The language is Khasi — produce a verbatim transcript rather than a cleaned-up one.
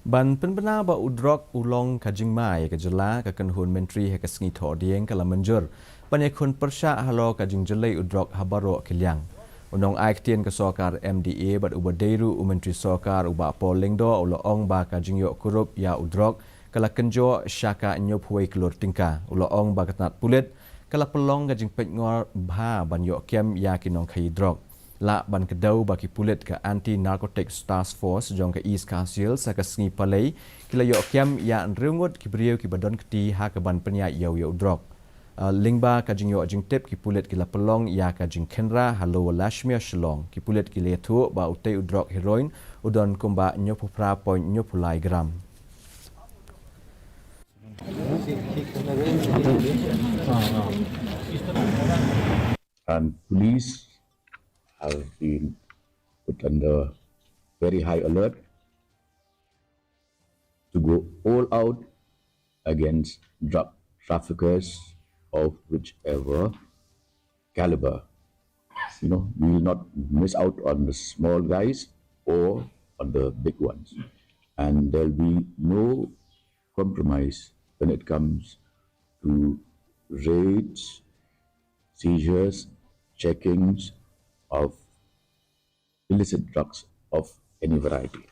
Ban pynbna ba u drok u long ka jingma ïa ka jylla, ka kynhun myntri ha ka sngi Thohdieng ka la mynjur ban ïakhun pyrshah halor ka jingjyllei u drok ha baroh ki liang. U nongai ktien ka sorkar M D A bad uba dei ruh u myntri sorkar u Bah Paul Lyngdoh u la ong ba ka jingïoh kurup ïa u drok ka la kynjoh sha ka hynñiewphew wei klur tyngka. U la ong ba ka tnat pulit ka la pynlong ka jingpeitngor bha ban ïoh kem ïa ki nongkhaïi drok. Lah ban kdew ba ki pulit ka Anti Narcotics Task Force jong ka East Khasi Hills ha ka sngi Palei ki la ïoh kem ïa hynriew ngut ki briew kiba don kti ha kaban pynïaid ïew ïa u drok. Uh, lyngba ka jingïoh jingtip, ki pulit ki la pynlong ïa ka jingkhynra ha Lower Lashmere, Shillong. Ki pulit ki la ïathuh ba utei u drok heroin u don kumba hynñiewphew phra point hynñiewphew lai gram. And police have been put under very high alert to go all out against drug traffickers of whichever caliber. You know, we will not miss out on the small guys or on the big ones. And there'll be no compromise when it comes to raids, seizures, checkings of illicit drugs of any variety.